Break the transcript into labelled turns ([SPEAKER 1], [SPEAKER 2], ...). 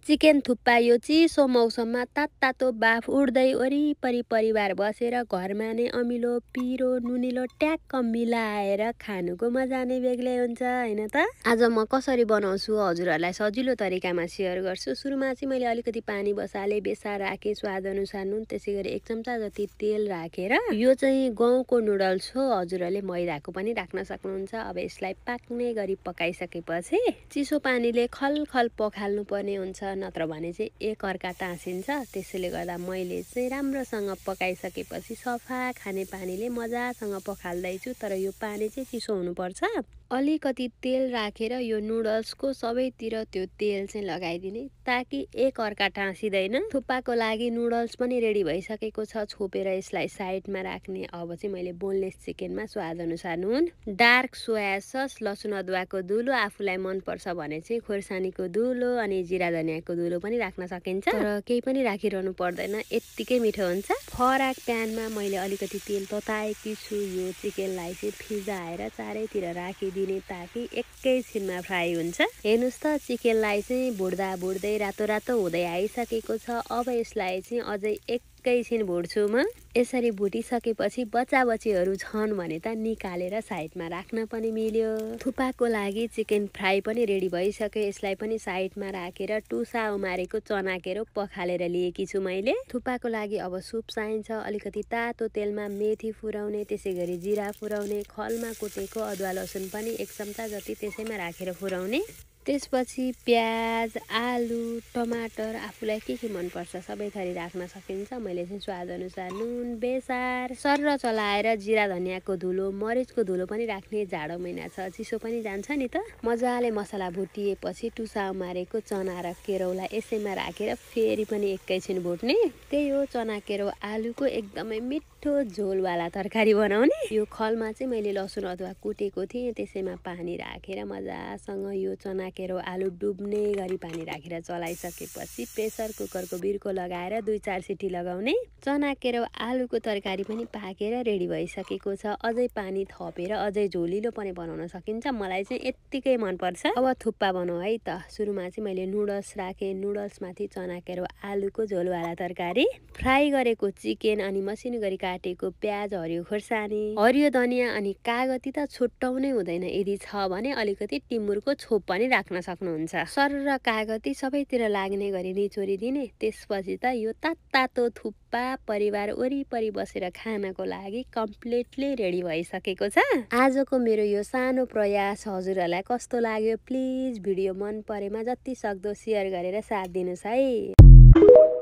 [SPEAKER 1] Chicken thukpa यो चिसो मौसममा तातो बाफ उड्दै वरिपरि परिवार बसेर घरमा नै अमिलो पिरो नुनिलो ट्याक्क मिलाएर खानुको मजा नै बेग्लै हुन्छ हैन त। आज म कसरी बनाउँछु हजुरहरूलाई सजिलो तरिकामा सेयर गर्छु। सुरुमा चाहिँ मैले अलिकति पानी बसाले, बेसार राखेँ, स्वाद अनुसार नुन, त्यसैगरी 1 चम्चा जति तेल राखेर यो चाहिँ गहुँको नुडल्स हो। हजुरहरूले मैदाको पनि राख्न सक्नुहुन्छ। अब यसलाई पाक्ने गरी पकाइसकेपछि चिसो पानीले खलखल पखाल्नु पर्ने हुन्छ, नत्र भने चाहिँ एक अर्का टाँसिन्छ। त्यसैले गर्दा मैले चाहिँ राम्रोसँग पकाइसकेपछि सफा खाने पानीले मजासँग पखाल्दैछु, तर यो पानी चाहिँ चिसो हुनुपर्छ। अलिकति तेल राखेर यो नुडल्सको सबैतिर त्यो तेल चाहिँ लगाइदिने, ताकि एक अर्का टाँसिँदैन। थुक्पाको लागि नुडल्स पनि रेडी भइसकेको छ। छोपेर यसलाई साइडमा राख्ने। अब चाहिँ मैले बोनलेस चिकनमा स्वाद अनुसार नुन, डार्क सोया सस, लसुन अदुवाको धुलो, आफूलाई मनपर्छ भने चाहिँ खोर्सानीको धुलो अनि जिरा धनियाको धुलो पनि राख्न सकिन्छ, तर केही पनि राखिरहनु पर्दैन, यत्तिकै मिठो हुन्छ। फराक प्यानमा मैले अलिकति तेल तताएकी छु। यो चिकनलाई चाहिँ फिजाएर चारैतिर राखिदिने, ताकि एकैछिनमा फ्राई हुन्छ। हेर्नुहोस् त, चिकनलाई चाहिँ भुट्दा भुट्दै रातो रातो हुँदै आइसकेको छ। अब यसलाई चाहिँ अझै एकैछिन भुट्छु म। यसरी भुटिसकेपछि बच्चाबच्चीहरू छन् भने त निकालेर साइडमा राख्न पनि मिल्यो। थुक्पाको लागि चिकन फ्राई पनि रेडी भइसक्यो। यसलाई पनि साइडमा राखेर टुसा उमारेको चनाकेरो पखालेर लिएकी छु मैले। थुक्पाको लागि अब सुप चाहिन्छ। अलिकति तातो तेलमा मेथी फुराउने, त्यसै गरी जिरा फुराउने, खलमा कुटेको अदुवा लसुन पनि 1 चम्चा जति त्यसैमा राखेर फुराउने। त्यसपछि प्याज, आलु, टमाटर, आफूलाई के मनपर्छ सबै थरी राख्न सकिन्छ। मैले चाहिँ स्वाद अनुसार नुन, बेसार, सर्र चलाएर जिरा धनियाको धुलो, मरिचको धुलो पनि राख्ने। जाडो महिना छ, चिसो पनि जान्छ नि त। मजाले मसला भुटिएपछि टुसा उमारेको चना र केरौलाई यसैमा राखेर फेरि पनि एकैछिन भुट्ने। त्यही हो, चना केरौ आलुको एकदमै मिठो झोलवाला तरकारी बनाउने। यो खलमा चाहिँ मैले लसुन अदुवा कुटेको थिएँ, त्यसैमा पानी राखेर मजासँग यो चना केरो आलु डुब्ने गरी पानी राखेर चलाइसकेपछि प्रेसर कुकरको बिर्को लगाएर 2-4 सिटी लगाउने। चना केरो आलुको तरकारी पनि पाकेर रेडी भइसकेको छ। अझै पानी थपेर अझै झोलिलो पनि बनाउन सकिन्छ। मलाई चाहिँ यत्तिकै मनपर्छ। अब थुक्पा बनाऊ है त। सुरुमा चाहिँ मैले नुडल्स राखेँ। नुडल्समाथि चना केरो आलुको झोलवाला तरकारी, फ्राई गरेको चिकन अनि मसिनो गरी काटेको प्याज, हरियो खोर्सानी, हरियो धनिया अनि कागती त छुट्टाउनै हुँदैन। यदि छ भने अलिकति टिमुरको छोप पनि राख्न सक्नुहुन्छ। सर्र कागती सबैतिर लाग्ने गरी निचोरिदिने। त्यसपछि त यो तातो थुक्पा परिवार वरिपरि बसेर खानको लागि कम्प्लिटली रेडी भइसकेको छ। आजको मेरो यो सानो प्रयास हजुरहरूलाई कस्तो लाग्यो? प्लिज भिडियो मन परेमा जति सक्दो सेयर गरेर साथ दिनुहोस् है।